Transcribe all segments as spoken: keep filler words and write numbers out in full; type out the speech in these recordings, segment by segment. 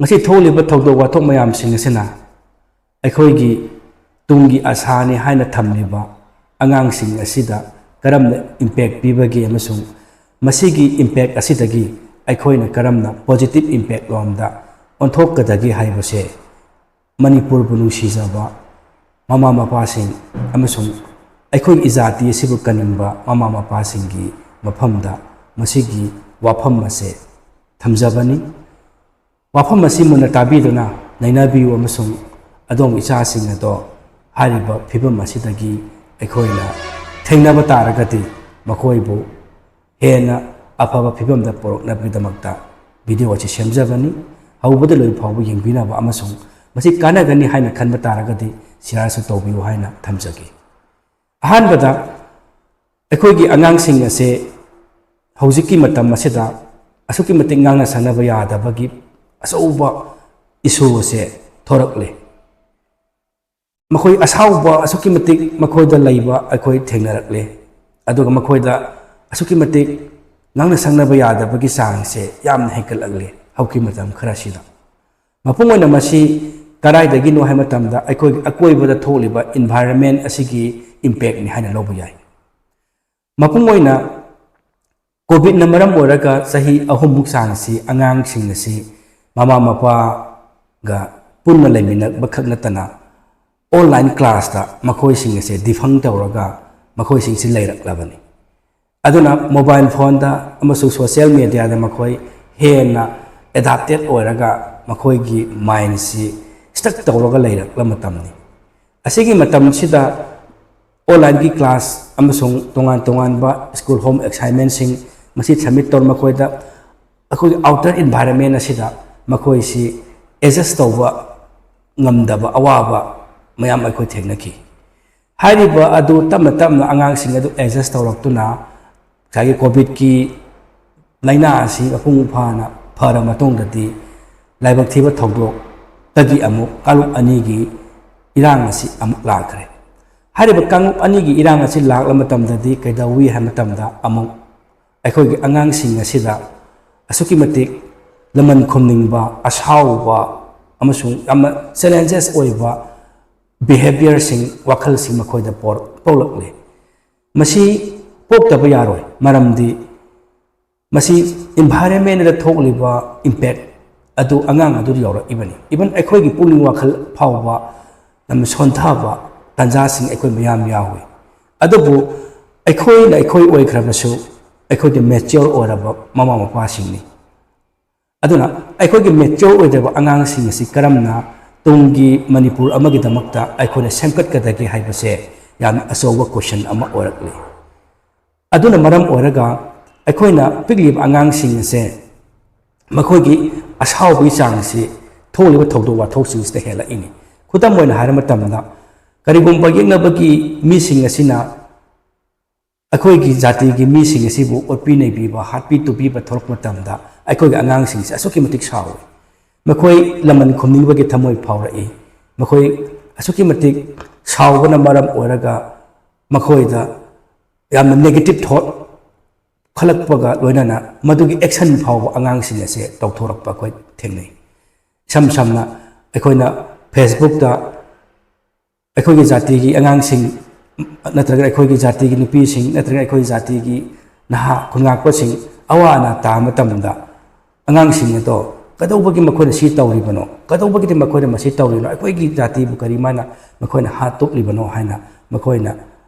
ꯉꯁꯤ ꯊꯣꯛꯂꯤꯕ ꯊꯧꯗꯣꯛ ꯋꯥꯊꯣꯛ ꯃꯌꯥꯝꯁꯤꯡ ꯑꯁꯤꯅ ꯑꯩꯈꯣꯏꯒꯤ ꯇꯨꯡꯒꯤ ꯑꯁꯥꯅꯤ ꯍꯥꯏꯅ ꯊꯝꯂꯤꯕ ꯑꯉꯥꯡꯁꯤꯡ ꯑꯁꯤꯗ ꯀꯔꯝꯅ ꯏꯝꯄꯦꯛ ꯄꯤꯕꯒꯦ ꯑꯃꯁꯨꯡ ꯃꯁꯤꯒꯤ ꯏꯝꯄꯦꯛ ꯑꯁꯤꯗꯒꯤ ꯑꯩꯈꯣꯏꯅ ꯀꯔꯝꯅ ꯄꯣꯖꯤꯇꯤꯚ ꯏꯝꯄꯦꯛ ꯂꯣꯝꯗ ꯑꯣꯟꯊꯣꯛꯀꯗꯒꯦ ꯍꯥꯏꯕꯁꯦ ꯃꯅꯤꯄꯨꯔꯕꯨ ꯅꯨꯡꯁꯤꯖꯕ ꯃꯃꯥ ꯃꯄꯥꯁꯤꯡ ꯑꯃꯁꯨꯡ ꯑꯩꯈꯣꯏꯒꯤ ꯏꯖꯥꯇꯤ ꯑꯁꯤꯕꯨ ꯀꯟꯅꯤꯡꯕ ꯃꯃꯥ ꯃꯄꯥꯁꯤꯡꯒꯤ ꯃꯐꯝꯗ ꯃꯁꯤꯒꯤ ꯋꯥꯐꯝ ꯑꯁꯦ ꯊꯝꯖꯕꯅꯤ꯫ ꯋꯥꯐꯝ ꯑꯁꯤ ꯃꯨꯟꯅ ꯇꯥꯕꯤꯗꯨꯅ ꯅꯩꯅꯕꯤꯌꯨ ꯑꯃꯁꯨꯡ ꯑꯗꯣꯝꯒꯤ ꯏꯆꯥꯁꯤꯡ ꯑꯗꯣ ꯍꯥꯏꯔꯤꯕ ꯐꯤꯕꯝ ꯑꯁꯤꯗꯒꯤ ꯑꯩꯈꯣꯏꯅ ꯊꯦꯡꯅꯕ ꯇꯥꯔꯒꯗꯤ ꯃꯈꯣꯏꯕꯨ ꯍꯦꯟꯅ ꯑꯐꯕ ꯐꯤꯕꯝꯗ ꯄꯨꯔꯛꯅꯕꯒꯤꯗꯃꯛꯇ ꯚꯤꯗꯤꯑꯣ ꯑꯁꯤ ꯁꯦꯝꯖꯕꯅꯤ꯫ ꯍꯧꯕꯗ ꯂꯣꯏꯕ ꯐꯥꯎꯕ ꯌꯦꯡꯕꯤꯅꯕ ꯑꯃꯁꯨꯡ ꯃꯁꯤ ꯀꯥꯟꯅꯒꯅꯤ ꯍꯥꯏꯅ ꯈꯟꯕ ꯇꯥꯔꯒꯗꯤ ꯁꯤꯌꯥꯔꯁꯨ ꯇꯧꯕꯤꯌꯨ ꯍꯥꯏꯅ ꯊꯝꯖꯒꯦ꯫ ꯑꯍꯥꯟꯕꯗ, ꯑꯩꯈꯣꯏꯒꯤ ꯑꯉꯥꯡꯁꯤꯡ ꯑꯁꯦ ꯍꯧꯖꯤꯛꯀꯤ ꯃꯇꯝ ꯑꯁꯤꯗ ꯑꯁꯨꯛꯀꯤ ꯃꯇꯤꯛ ꯉꯥꯡꯅ ꯁꯛꯅꯕ ꯌꯥꯗꯕꯒꯤ ꯑꯆꯧꯕ ꯏꯁꯨ ꯑꯁꯦ ꯊꯣꯔꯛꯂꯦ꯫ ꯃꯈꯣꯏ ꯑꯁꯥꯎꯕ ꯑꯁꯨꯛꯀꯤ ꯃꯇꯤꯛ ꯃꯈꯣꯏꯗ ꯂꯩꯕ ꯑꯩꯈꯣꯏ ꯊꯦꯡꯅꯔꯛꯂꯦ꯫ ꯑꯗꯨꯒ ꯃꯈꯣꯏꯗ ꯑꯁꯨꯛꯀꯤ ꯃꯇꯤꯛ ꯉꯥꯡꯅ ꯁꯛꯅꯕ ꯌꯥꯗꯕꯒꯤ ꯆꯥꯡꯁꯦ ꯌꯥꯝꯅ ꯍꯦꯟꯒꯠꯂꯛꯂꯦ ꯍꯧꯈꯤꯕ ꯃꯇꯝ ꯈꯔꯁꯤꯗ꯫ ꯃꯄꯨꯡ ꯑꯣꯏꯅ ꯃꯁꯤ ꯀꯗꯥꯏꯗꯒꯤꯅꯣ ꯍꯥꯏꯕ ꯃꯇꯝꯗ ꯑꯩꯈꯣꯏꯒꯤ ꯑꯀꯣꯏꯕꯗ ꯊꯣꯛꯂꯤꯕ environment ꯑꯁꯤꯒꯤ impactꯅꯤ ꯍꯥꯏꯅ ꯂꯧꯕ ꯌꯥꯏ꯫ ꯃꯄꯨꯡ ꯑꯣꯏꯅ ꯀꯣꯚꯤꯗꯅ ꯃꯔꯝ ꯑꯣꯏꯔꯒ ꯆꯍꯤ ꯑꯍꯨꯝꯃꯨꯛ ꯆꯥꯡꯁꯤ ꯑꯉꯥꯡꯁꯤꯡ ꯑꯁꯤ ꯃꯃꯥ ꯃꯄꯥꯒ ꯄꯨꯟꯅ ꯂꯩꯃꯤꯟꯅꯕꯈꯛ ꯅꯠꯇꯅ online classꯇ ꯃꯈꯣꯏꯁꯤꯡ ꯑꯁꯦ defunct ꯇꯧꯔꯒ ꯃꯈꯣꯏꯁꯤꯡꯁꯤ ꯂꯩꯔꯛꯂꯕꯅꯤ꯫ ꯑꯗꯨꯅ mobile phoneꯗ ꯑꯃꯁꯨꯡ social mediaꯗ ꯃꯈꯣꯏ ꯍꯦꯟꯅ adapted ꯑꯣꯏꯔꯒ ꯃꯈꯣꯏꯒꯤ mindꯁꯤ stuck ꯇꯧꯔꯒ ꯂꯩꯔꯛꯂꯕ ꯃꯇꯝꯅꯤ꯫ ꯑꯁꯤꯒꯤ ꯃꯇꯝꯁꯤꯗ onlineꯒꯤ class ꯑꯃꯁꯨꯡ ꯇꯣꯉꯥꯟ ꯇꯣꯉꯥꯟꯕ school home assignmentꯁꯤꯡ ꯃꯁꯤ submit ꯇꯧꯔ ꯃꯈꯣꯏꯗ ꯑꯩꯈꯣꯏꯒꯤ outer environment ꯑꯁꯤꯗ ꯃꯈꯣꯏꯁꯤ adjust ꯇꯧꯕ ꯉꯝꯗꯕ ꯑꯋꯥꯕ ꯃꯌꯥꯝ ꯑꯩꯈꯣꯏ ꯊꯦꯡꯅꯈꯤ꯫ ꯍꯥꯏꯔꯤꯕ ꯑꯗꯨ ꯇꯞꯅ ꯇꯞꯅ ꯑꯉꯥꯡꯁꯤꯡ ꯑꯗꯨ adjust ꯇꯧꯔꯛꯇꯨꯅ ꯉꯁꯥꯏꯒꯤ ꯀꯣꯚꯤꯗꯀꯤ ꯂꯥꯏꯅꯥ ꯑꯁꯤ ꯃꯄꯨꯡ ꯐꯥꯅ ꯐꯔ ꯃꯇꯨꯡꯗꯗꯤ ꯂꯥꯏꯕꯛ ꯊꯤꯕ ꯊꯧꯗꯣꯛꯇꯒꯤ ꯑꯃꯨꯛ ꯀꯥꯡꯂꯨꯞ ꯑꯅꯤꯒꯤ ꯏꯔꯥꯡ ꯑꯁꯤ ꯑꯃꯨꯛ ꯂꯥꯛꯈ꯭ꯔꯦ꯫ ꯍꯥꯏꯔꯤꯕ ꯀꯥꯡꯂꯨꯞ ꯑꯅꯤꯒꯤ ꯏꯔꯥꯡ ꯑꯁꯤ ꯂꯥꯛꯂ ꯃꯇꯝꯗꯗꯤ ꯀꯩꯗꯧꯏ ꯍꯥꯏꯕ ꯃꯇꯝꯗ ꯑꯃꯨꯛ ꯑꯩꯈꯣꯏꯒꯤ ꯑꯉꯥꯡꯁꯤꯡ ꯑꯁꯤꯗ ꯑꯁꯨꯛꯀꯤ ꯃꯇꯤꯛ ꯂꯃꯟ ꯈꯨꯝꯅꯤꯡꯕ, ꯑꯁꯥꯎꯕ ꯑꯃꯁꯨꯡ ꯌꯥꯝꯅ ꯆꯦꯂꯦꯟꯖꯦꯁ ꯑꯣꯏꯕ ꯕꯤꯍꯦꯕꯤꯌꯔꯁꯤꯡ, ꯋꯥꯈꯜꯁꯤꯡ ꯃꯈꯣꯏꯗ ꯄꯣꯛ-, ꯄꯣꯛꯂꯛꯂꯤ꯫ ꯃꯁꯤ ꯄꯣꯛꯇꯕ ꯌꯥꯔꯣꯏ, ꯃꯔꯝꯗꯤ ꯃꯁꯤ ꯏꯟꯚꯥꯏꯔꯟꯃꯦꯟꯗ ꯊꯣꯛꯂꯤꯕ ꯏꯝꯄꯦꯛ ꯑꯗꯨ ꯑꯉꯥꯡ ꯑꯗꯨꯗ ꯌꯧꯔꯛꯏꯕꯅꯤ꯫ ꯏꯚꯟ ꯑꯩꯈꯣꯏꯒꯤ ꯄꯨꯛꯅꯤꯡ ꯋꯥꯈꯜ ꯐꯥꯎꯕ ꯌꯥꯝꯅ ꯁꯣꯟꯊꯕ ꯇꯥꯟꯖꯥꯁꯤꯡ ꯑꯩꯈꯣꯏ ꯃꯌꯥꯝ ꯌꯥꯎꯏ꯫ ꯑꯗꯨꯕꯨ ꯑꯩꯈꯣꯏꯅ ꯑꯩꯈꯣꯏ ꯑꯣꯏꯈ꯭ꯔꯕꯁꯨ, ꯑꯩꯈꯣꯏꯒꯤ ꯃꯦꯆ꯭ꯌꯣꯔ ꯑꯣꯏꯔꯕ ꯃꯃꯥ ꯃꯄꯥꯁꯤꯡꯅꯤ꯫ ꯑꯗꯨꯅ ꯑꯩꯈꯣꯏꯒꯤ ꯃꯦꯆ꯭ꯌꯣꯔ ꯑꯣꯏꯗ꯭ꯔꯕ ꯑꯉꯥꯡꯁꯤꯡ ꯑꯁꯤ ꯀꯔꯝꯅ ꯇꯨꯡꯒꯤ ꯃꯅꯤꯄꯨꯔ ꯑꯃꯒꯤꯗꯃꯛꯇ ꯑꯩꯈꯣꯏꯅ ꯁꯦꯝꯒꯠꯀꯗꯒꯦ ꯍꯥꯏꯕꯁꯦ ꯌꯥꯝꯅ ꯑꯆꯧꯕ ꯀꯣꯏꯁꯟ ꯑꯃ ꯑꯣꯏꯔꯛꯂꯤ꯫ ꯑꯗꯨꯅ ꯃꯔꯝ ꯑꯣꯏꯔꯒ ꯑꯩꯈꯣꯏꯅ ꯄꯤꯛꯂꯤꯕ ꯑꯉꯥꯡꯁꯤꯡ ꯑꯁꯦ ꯃꯈꯣꯏꯒꯤ ꯑꯁꯥꯎꯕꯒꯤ ꯆꯥꯡꯁꯤ ꯊꯣꯛꯂꯤꯕ ꯊꯧꯗꯣꯛ ꯋꯥꯊꯣꯛꯁꯤꯡꯁꯤꯗ ꯍꯦꯜꯂꯛꯏꯅꯤ꯫ ꯈꯨꯗꯝ ꯑꯣꯏꯅ ꯍꯥꯏꯔ ꯃꯇꯝꯗ, ꯀꯔꯤꯒꯨꯝꯕ ꯌꯦꯛꯅꯕꯒꯤ ꯃꯤꯁꯤꯡ ꯑꯁꯤꯅ ꯑꯩꯈꯣꯏꯒꯤ ꯖꯥꯇꯤꯒꯤ ꯃꯤꯁꯤꯡ ꯑꯁꯤꯕꯨ ꯑꯣꯠꯄꯤ ꯅꯩꯕꯤꯕ, ꯍꯥꯠꯄꯤ ꯇꯨꯞꯄꯤꯕ ꯊꯣꯛꯂꯛꯄ ꯃꯇꯝꯗ, ꯑꯩꯈꯣꯏꯒꯤ ꯑꯉꯥꯡꯁꯤꯡꯁꯦ ꯑꯁꯨꯛꯀꯤ ꯃꯇꯤꯛ ꯁꯥꯎꯏ꯫ ꯃꯈꯣꯏ ꯂꯃꯟ ꯈꯨꯝꯅꯤꯡꯕꯒꯤ ꯊꯃꯣꯏ ꯐꯥꯎꯔꯛꯏ꯫ ꯃꯈꯣꯏ ꯑꯁꯨꯛꯀꯤ ꯃꯇꯤꯛ ꯁꯥꯎꯕꯅ ꯃꯔꯝ ꯑꯣꯏꯔꯒ ꯃꯈꯣꯏꯗ ꯌꯥꯝꯅ ꯅꯦꯒꯦꯇꯤꯞ ꯊꯣꯠ ꯈꯜꯂꯛꯄꯒ ꯂꯣꯏꯅꯅ ꯃꯗꯨꯒꯤ ꯑꯦꯛꯁꯟ ꯐꯥꯎꯕ ꯑꯉꯥꯡꯁꯤꯡ ꯑꯁꯦ ꯇꯧꯊꯣꯔꯛꯄ ꯑꯩꯈꯣꯏ ꯊꯦꯡꯅꯩ꯫ ꯏꯁꯝ ꯁꯝꯅ, ꯑꯩꯈꯣꯏꯅ ꯐꯦꯁꯕꯨꯛꯇ ꯑꯩꯈꯣꯏꯒꯤ ꯖꯥꯇꯤꯒꯤ ꯑꯉꯥꯡꯁꯤꯡ ꯅꯠꯇ꯭ꯔꯒ ꯑꯩꯈꯣꯏꯒꯤ ꯖꯥꯇꯤꯒꯤ ꯅꯨꯄꯤꯁꯤꯡ ꯅꯠꯇ꯭ꯔꯒ ꯑꯩꯈꯣꯏꯒꯤ ꯖꯥꯇꯤꯒꯤ ꯅꯍꯥ ꯈꯨꯟꯉꯥꯛꯄꯁꯤꯡ ꯑꯋꯥ ꯑꯅꯥ ꯇꯥꯕ ꯃꯇꯝꯗ, ꯑꯉꯥꯡꯁꯤꯡ ꯑꯗꯣ ꯀꯩꯗꯧꯕꯒꯤ ꯃꯈꯣꯏꯅ ꯁꯤ ꯇꯧꯔꯤꯕꯅꯣ, ꯀꯩꯗꯧꯕꯒꯤꯗꯤ ꯃꯈꯣꯏꯅ ꯃꯁꯤ ꯇꯧꯔꯤꯕꯅꯣ, ꯑꯩꯈꯣꯏꯒꯤ ꯖꯥꯇꯤꯕꯨ ꯀꯔꯤ ꯃꯥꯅ ꯃꯈꯣꯏꯅ ꯍꯥꯠꯇꯣꯛꯂꯤꯕꯅꯣ ꯍꯥꯏꯅ ꯃꯈꯣꯏꯅ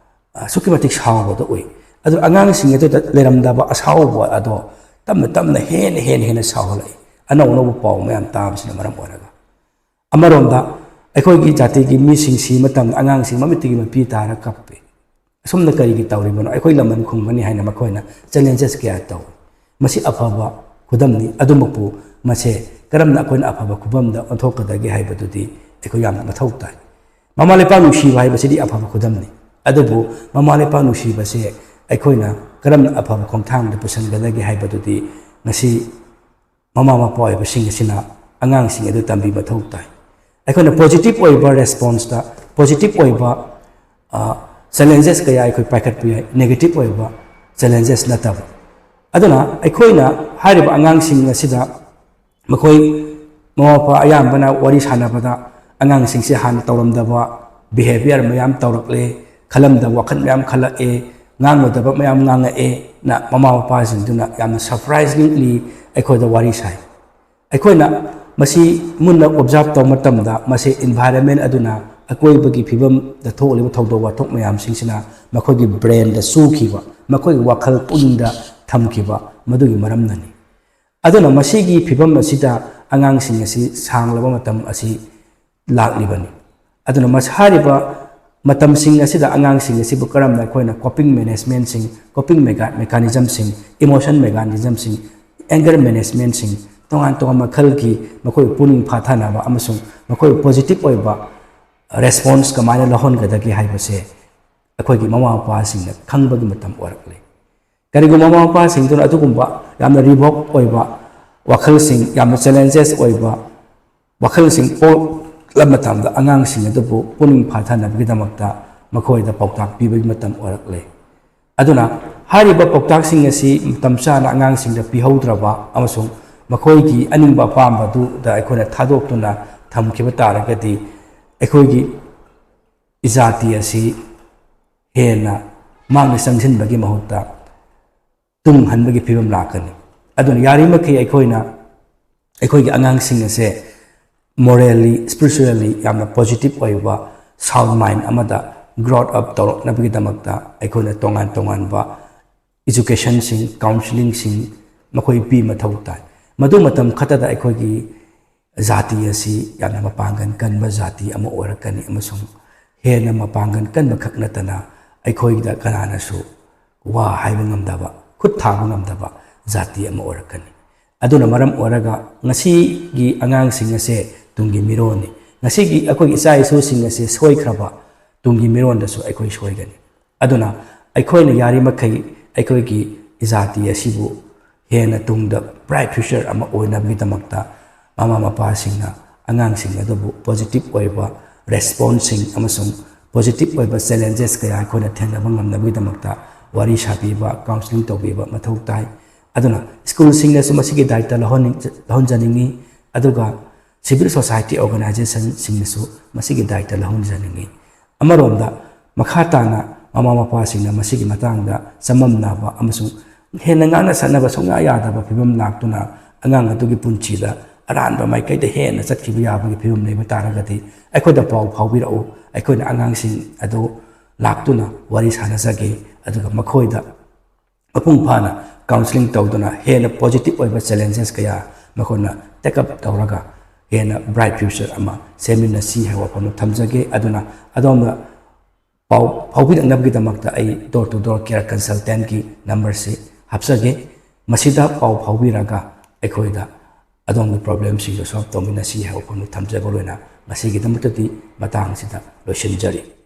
ꯑꯁꯨꯛꯀꯤ ꯃꯇꯤꯛ ꯁꯥꯎꯕꯗꯣ ꯎꯏ꯫ ꯑꯗꯨ ꯑꯉꯥꯡꯁꯤꯡ ꯑꯗꯨꯗ ꯂꯩꯔꯝꯗꯕ ꯑꯁꯥꯎꯕ ꯑꯗꯣ ꯇꯞꯅ ꯇꯞꯅ ꯍꯦꯟꯅ ꯍꯦꯟꯅ ꯍꯦꯟꯅ ꯁꯥꯎꯍꯜꯂꯛꯏ, ꯑꯅꯧ ꯑꯅꯧꯕ ꯄꯥꯎ ꯃꯌꯥꯝ ꯇꯥꯕꯁꯤꯅ ꯃꯔꯝ ꯑꯣꯏꯔꯒ꯫ ꯑꯃꯔꯣꯝꯗ ꯑꯩꯈꯣꯏꯒꯤ ꯖꯥꯇꯤꯒꯤ ꯃꯤꯁꯤꯡ ꯁꯤꯕ ꯃꯇꯝꯗ ꯑꯉꯥꯡꯁꯤꯡ ꯃꯃꯤꯠꯇꯒꯤ ꯃꯄꯤ ꯇꯥꯔ ꯀꯞꯄꯤ꯫ ꯑꯁꯨꯝꯅ ꯀꯔꯤꯒꯤ ꯇꯧꯔꯤꯕꯅꯣ? ꯑꯩꯈꯣꯏ ꯂꯃꯟ ꯈꯨꯝꯒꯅꯤ ꯍꯥꯏꯅ ꯃꯈꯣꯏꯅ ꯆꯦꯂꯦꯟꯖꯦꯁ ꯀꯌꯥ ꯇꯧꯏ꯫ ꯃꯁꯤ ꯑꯐꯕ ꯈꯨꯗꯝꯅꯤ꯫ ꯑꯗꯨꯃꯛꯄꯨ ꯃꯁꯦ ꯀꯔꯝꯅ ꯑꯩꯈꯣꯏꯅ ꯑꯐꯕ ꯈꯨꯗꯝꯗ ꯑꯣꯟꯊꯣꯛꯀꯗꯒꯦ ꯍꯥꯏꯕꯗꯨꯗꯤ ꯑꯩꯈꯣꯏ ꯌꯥꯝꯅ ꯃꯊꯧ ꯇꯥꯏ꯫ ꯃꯃꯥ ꯂꯩꯄꯥꯛ ꯅꯨꯡꯁꯤꯕ ꯍꯥꯏꯕꯁꯤꯗꯤ ꯑꯐꯕ ꯈꯨꯗꯝꯅꯤ꯫ ꯑꯗꯨꯕꯨ ꯃꯃꯥ ꯂꯩꯄꯥꯛ ꯅꯨꯡꯁꯤꯕꯁꯦ ꯑꯩꯈꯣꯏꯅ ꯀꯔꯝꯅ ꯑꯐꯕ ꯈꯣꯡꯊꯥꯡꯗ ꯄꯨꯁꯤꯟꯒꯗꯒꯦ ꯍꯥꯏꯕꯗꯨꯗꯤ ꯉꯁꯤ ꯃꯃꯥ ꯃꯄꯥ ꯑꯣꯏꯕꯁꯤꯡ ꯑꯁꯤꯅ ꯑꯉꯥꯡꯁꯤꯡ ꯑꯗꯨ ꯇꯝꯕꯤꯕ ꯃꯊꯧ ꯇꯥꯏ꯫ ꯑꯩꯈꯣꯏꯅ ꯄꯣꯖꯤꯇꯤꯚ ꯑꯣꯏꯕ ꯔꯦꯁꯄꯣꯟꯁꯇ, ꯄꯣꯖꯤꯇꯤꯚ ꯑꯣꯏꯕ, ꯑ, ꯆꯦꯂꯦꯟꯖꯦꯁ ꯀꯌꯥ ꯑꯩꯈꯣꯏ ꯄꯥꯏꯈꯠꯄ ꯌꯥꯏ, ꯅꯦꯒꯦꯇꯤꯚ ꯑꯣꯏꯕ ꯆꯦꯂꯦꯟꯖꯦꯁ ꯅꯠꯇꯕ꯫ ꯑꯗꯨꯅ ꯑꯩꯈꯣꯏꯅ ꯍꯥꯏꯔꯤꯕ ꯑꯉꯥꯡꯁꯤꯡ ꯑꯁꯤꯗ ꯃꯈꯣꯏ ꯃꯃꯥ ꯃꯄꯥ ꯑꯌꯥꯝꯕꯅ ꯋꯥꯔꯤ ꯁꯥꯟꯅꯕꯗ ꯑꯉꯥꯡꯁꯤꯡꯁꯦ ꯍꯥꯟꯅ ꯇꯧꯔꯝꯗꯕ behaviour ꯃꯌꯥꯝ ꯇꯧꯔꯛꯂꯦ, ꯈꯜꯂꯝꯗꯕ ꯋꯥꯈꯜ ꯃꯌꯥꯝ ꯈꯜꯂꯛꯑꯦ, ꯉꯥꯡꯉꯨꯗꯕ ꯃꯌꯥꯝ ꯉꯥꯡꯉꯛꯑꯦꯅ ꯃꯃꯥ ꯃꯄꯥꯁꯤꯡꯗꯨꯅ ꯌꯥꯝꯅ surprisingly ꯑꯩꯈꯣꯏꯗ ꯋꯥꯔꯤ ꯁꯥꯏ꯫ ꯑꯩꯈꯣꯏꯅ ꯃꯁꯤ ꯃꯨꯟꯅ observe ꯇꯧꯕ ꯃꯇꯝꯗ, ꯃꯁꯤ environment ꯑꯗꯨꯅ, ꯑꯀꯣꯏꯕꯒꯤ ꯐꯤꯕꯝꯗ ꯊꯣꯛꯂꯤꯕ ꯊꯧꯗꯣꯛ ꯋꯥꯊꯣꯛ ꯃꯌꯥꯝꯁꯤꯡꯁꯤꯅ ꯃꯈꯣꯏꯒꯤ brainꯗ ꯆꯨꯈꯤꯕ, ꯃꯈꯣꯏꯒꯤ ꯋꯥꯈꯜ ꯄꯨꯛꯅꯤꯡꯗ ꯊꯝꯈꯤꯕ ꯃꯗꯨꯒꯤ ꯃꯔꯝꯅꯅꯤ꯫ ꯑꯗꯨꯅ ꯃꯁꯤꯒꯤ ꯐꯤꯕꯝ ꯑꯁꯤꯗ ꯑꯉꯥꯡꯁꯤꯡ ꯑꯁꯤ ꯁꯥꯡꯂꯕ ꯃꯇꯝ ꯑꯁꯤ ꯂꯥꯛꯂꯤꯕꯅꯤ꯫ ꯑꯗꯨꯅ ꯃꯁ-, ꯍꯥꯏꯔꯤꯕ ꯃꯇꯝꯁꯤꯡ ꯑꯁꯤꯗ ꯑꯉꯥꯡꯁꯤꯡ ꯑꯁꯤꯕꯨ ꯀꯔꯝꯅ ꯑꯩꯈꯣꯏꯅ coping managementꯁꯤꯡ, coping mecha-, mechanismꯁꯤꯡ, emotion mechanismꯁꯤꯡ, anger managementꯁꯤꯡ, ꯇꯣꯉꯥꯟ ꯇꯣꯉꯥꯟꯕ ꯃꯈꯜꯒꯤ ꯃꯈꯣꯏꯕꯨ ꯄꯨꯛꯅꯤꯡ ꯐꯥꯊꯅꯕ ꯑꯃꯁꯨꯡ ꯃꯈꯣꯏꯕꯨ positive ꯑꯣꯏꯕ response ꯀꯃꯥꯏꯅ ꯂꯧꯍꯟꯒꯗꯒꯦ ꯍꯥꯏꯕꯁꯦ ꯑꯩꯈꯣꯏꯒꯤ ꯃꯃꯥ ꯃꯄꯥꯁꯤꯡꯅ ꯈꯪꯕꯒꯤ ꯃꯇꯝ ꯑꯣꯏꯔꯛꯂꯦ꯫ ꯀꯔꯤꯒꯨꯝꯕ ꯃꯃꯥ ꯃꯄꯥꯁꯤꯡꯗꯨꯅ ꯑꯗꯨꯒꯨꯝꯕ ꯌꯥꯝꯅ revolt ꯑꯣꯏꯕ ꯋꯥꯈꯜꯁꯤꯡ, ꯌꯥꯝꯅ challenges ꯑꯣꯏꯕ ꯋꯥꯈꯜꯁꯤꯡ ꯄꯣꯛꯂꯛꯄ ꯃꯇꯝꯗ, ꯑꯉꯥꯡꯁꯤꯡ ꯑꯗꯨꯕꯨ ꯄꯨꯛꯅꯤꯡ ꯐꯥꯊꯅꯕꯒꯤꯗꯃꯛꯇ ꯃꯈꯣꯏꯗ ꯄꯥꯎꯇꯥꯛ ꯄꯤꯕꯒꯤ ꯃꯇꯝ ꯑꯣꯏꯔꯛꯂꯦ꯫ ꯑꯗꯨꯅ ꯍꯥꯏꯔꯤꯕ ꯄꯥꯎꯇꯥꯛꯁꯤꯡ ꯑꯁꯤ ꯃꯇꯝ ꯆꯥꯅ ꯑꯉꯥꯡꯁꯤꯡꯗ ꯄꯤꯍꯧꯗ꯭ꯔꯕ ꯑꯃꯁꯨꯡ ꯃꯈꯣꯏꯒꯤ ꯑꯅꯤꯡꯕ ꯑꯄꯥꯝꯕꯗꯨꯗ ꯑꯩꯈꯣꯏꯅ ꯊꯥꯗꯣꯛꯇꯨꯅ ꯊꯝꯈꯤꯕ ꯇꯥꯔꯒꯗꯤ, ꯑꯩꯈꯣꯏꯒꯤ ꯏꯖꯥꯇꯤ ꯑꯁꯤ ꯍꯦꯟꯅ ꯃꯥꯡꯗ ꯆꯪꯁꯤꯟꯕꯒꯤ ꯃꯍꯨꯠꯇ ꯇꯨꯡ ꯍꯟꯕꯒꯤ ꯐꯤꯕꯝ ꯂꯥꯛꯀꯅꯤ꯫ ꯑꯗꯨꯅ ꯌꯥꯔꯤꯃꯈꯩ ꯑꯩꯈꯣꯏꯅ ꯑꯩꯈꯣꯏꯒꯤ ꯑꯉꯥꯡꯁꯤꯡ ꯑꯁꯦ morally, spiritually ꯌꯥꯝꯅ positive ꯑꯣꯏꯕ sound mind ꯑꯃꯗ growth up ꯇꯧꯔꯛꯅꯕꯒꯤꯗꯃꯛꯇ ꯑꯩꯈꯣꯏꯅ ꯇꯣꯉꯥꯟ ꯇꯣꯉꯥꯟꯕ educationꯁꯤꯡ, counsellingꯁꯤꯡ ꯃꯈꯣꯏ ꯄꯤ ꯃꯊꯧ ꯇꯥꯏ꯫ ꯃꯗꯨ ꯃꯇꯝ ꯈꯛꯇꯗ ꯑꯩꯈꯣꯏꯒꯤ ꯖꯥꯇꯤ ꯑꯁꯤ ꯌꯥꯝꯅ ꯃꯄꯥꯡꯒꯜ ꯀꯟꯕ ꯖꯥꯇꯤ ꯑꯃ ꯑꯣꯏꯔꯛꯀꯅꯤ ꯑꯃꯁꯨꯡ ꯍꯦꯟꯅ ꯃꯄꯥꯡꯒꯜ ꯀꯟꯕ ꯈꯛ ꯅꯠꯇꯅ ꯑꯩꯈꯣꯏꯗ ꯀꯅꯥꯅꯁꯨ ꯋꯥ ꯍꯥꯏꯕ ꯉꯝꯗꯕ, ꯈꯨꯠ ꯊꯥꯕ ꯉꯝꯗꯕ ꯖꯥꯇꯤ ꯑꯃ ꯑꯣꯏꯔꯛꯀꯅꯤ꯫ ꯑꯗꯨꯅ ꯃꯔꯝ ꯑꯣꯏꯔꯒ ꯉꯁꯤꯒꯤ ꯑꯉꯥꯡꯁꯤꯡ ꯑꯁꯦ ꯇꯨꯡꯒꯤ ꯃꯤꯔꯣꯜꯅꯤ꯫ ꯉꯁꯤꯒꯤ ꯑꯩꯈꯣꯏꯒꯤ ꯏꯆꯥ ꯏꯁꯨꯁꯤꯡ ꯑꯁꯦ ꯁꯣꯏꯈ꯭ꯔꯕ ꯇꯨꯡꯒꯤ ꯃꯤꯔꯣꯜꯗꯁꯨ ꯑꯩꯈꯣꯏ ꯁꯣꯏꯒꯅꯤ꯫ ꯑꯗꯨꯅ ꯑꯩꯈꯣꯏꯅ ꯌꯥꯔꯤꯃꯈꯩ ꯑꯩꯈꯣꯏꯒꯤ ꯖꯥꯇꯤ ꯑꯁꯤꯕꯨ ꯍꯦꯟꯅ ꯇꯨꯡꯗ bright future ꯑꯃ ꯑꯣꯏꯅꯕꯒꯤꯗꯃꯛꯇ ꯃꯃꯥ ꯃꯄꯥꯁꯤꯡꯅ ꯑꯉꯥꯡꯁꯤꯡ ꯑꯗꯨꯕꯨ positive ꯑꯣꯏꯕ responseꯁꯤꯡ ꯑꯃꯁꯨꯡ positive ꯑꯣꯏꯕ challenges ꯀꯌꯥ ꯑꯩꯈꯣꯏꯅ ꯊꯦꯡꯅꯕ ꯉꯝꯅꯕꯒꯤꯗꯃꯛꯇ ꯋꯥꯔꯤ ꯁꯥꯕꯤꯕ, counselling ꯇꯧꯕꯤꯕ ꯃꯊꯧ ꯇꯥꯏ꯫ ꯑꯗꯨꯅ ꯁ꯭ꯀꯨꯜꯁꯤꯡꯅꯁꯨ ꯃꯁꯤꯒꯤ ꯗꯥꯏꯇ ꯂꯧꯍꯟꯅꯤꯡ-, ꯂꯧꯍꯟꯖꯅꯤꯡꯏ꯫ ꯑꯗꯨꯒ civil society organizationꯁꯤꯡꯅꯁꯨ ꯃꯁꯤꯒꯤ ꯗꯥꯏꯇ ꯂꯧꯍꯟꯖꯅꯤꯡꯏ꯫ ꯑꯃꯔꯣꯝꯗ ꯃꯈꯥ ꯇꯥꯅ ꯃꯃꯥ ꯃꯄꯥꯁꯤꯡꯅ ꯃꯁꯤꯒꯤ ꯃꯇꯥꯡꯗ ꯆꯃꯝꯅꯕ ꯑꯃꯁꯨꯡ ꯍꯦꯟꯅ ꯉꯥꯡꯅ ꯁꯛꯅꯕ ꯁꯨꯡꯌꯥ ꯌꯥꯗꯕ ꯐꯤꯕꯝ ꯂꯥꯛꯇꯨꯅ ꯑꯉꯥꯡ ꯑꯗꯨꯒꯤ ꯄꯨꯟꯁꯤꯗ ꯑꯔꯥꯟꯕ ꯃꯥꯏꯀꯩꯗ ꯍꯦꯟꯅ ꯆꯠꯈꯤꯕ ꯌꯥꯕꯒꯤ ꯐꯤꯕꯝ ꯂꯩꯕ ꯇꯥꯔꯒꯗꯤ ꯑꯩꯈꯣꯏꯗ ꯄꯥꯎ ꯐꯥꯎꯕꯤꯔꯛꯎ꯫ ꯑꯩꯈꯣꯏꯅ ꯑꯉꯥꯡꯁꯤꯡ ꯑꯗꯨ ꯂꯥꯛꯇꯨꯅ ꯋꯥꯔꯤ ꯁꯥꯟꯅꯖꯒꯦ, ꯑꯗꯨꯒ ꯃꯈꯣꯏꯗ ꯃꯄꯨꯡ ꯐꯥꯅ counselling ꯇꯧꯗꯨꯅ ꯍꯦꯟꯅ positive ꯑꯣꯏꯕ challenges ꯀꯌꯥ ꯃꯈꯣꯏꯅ take up ꯇꯧꯔꯒ ꯍꯦꯟꯅ bright future ꯑꯃ ꯁꯦꯝꯃꯤꯟꯅꯁꯤ ꯍꯥꯏꯕ ꯋꯥꯐꯝꯗꯨ ꯊꯝꯖꯒꯦ꯫ ꯑꯗꯨꯅ ꯑꯗꯣꯝꯅ ꯄꯥꯎ ꯐꯥꯎꯕꯤꯔꯛꯅꯕꯒꯤꯗꯃꯛꯇ ꯑꯩ door to door care consultantꯀꯤ numberꯁꯤ ꯍꯥꯞꯆꯒꯦ꯫ ꯃꯁꯤꯗ ꯄꯥꯎ ꯐꯥꯎꯕꯤꯔꯒ ꯑꯩꯈꯣꯏꯗ ꯑꯗꯣꯝꯒꯤ problemꯁꯤꯡꯗꯨ solve ꯇꯧꯃꯤꯟꯅꯁꯤ ꯍꯥꯏꯕ ꯋꯥꯐꯝꯗꯨ ꯊꯝꯖꯕ ꯂꯣꯏꯅ ꯉꯁꯤꯒꯤꯗꯃꯛꯇꯗꯤ ꯃꯇꯥꯡꯁꯤꯗ ꯂꯣꯏꯁꯤꯟꯖꯔꯤ꯫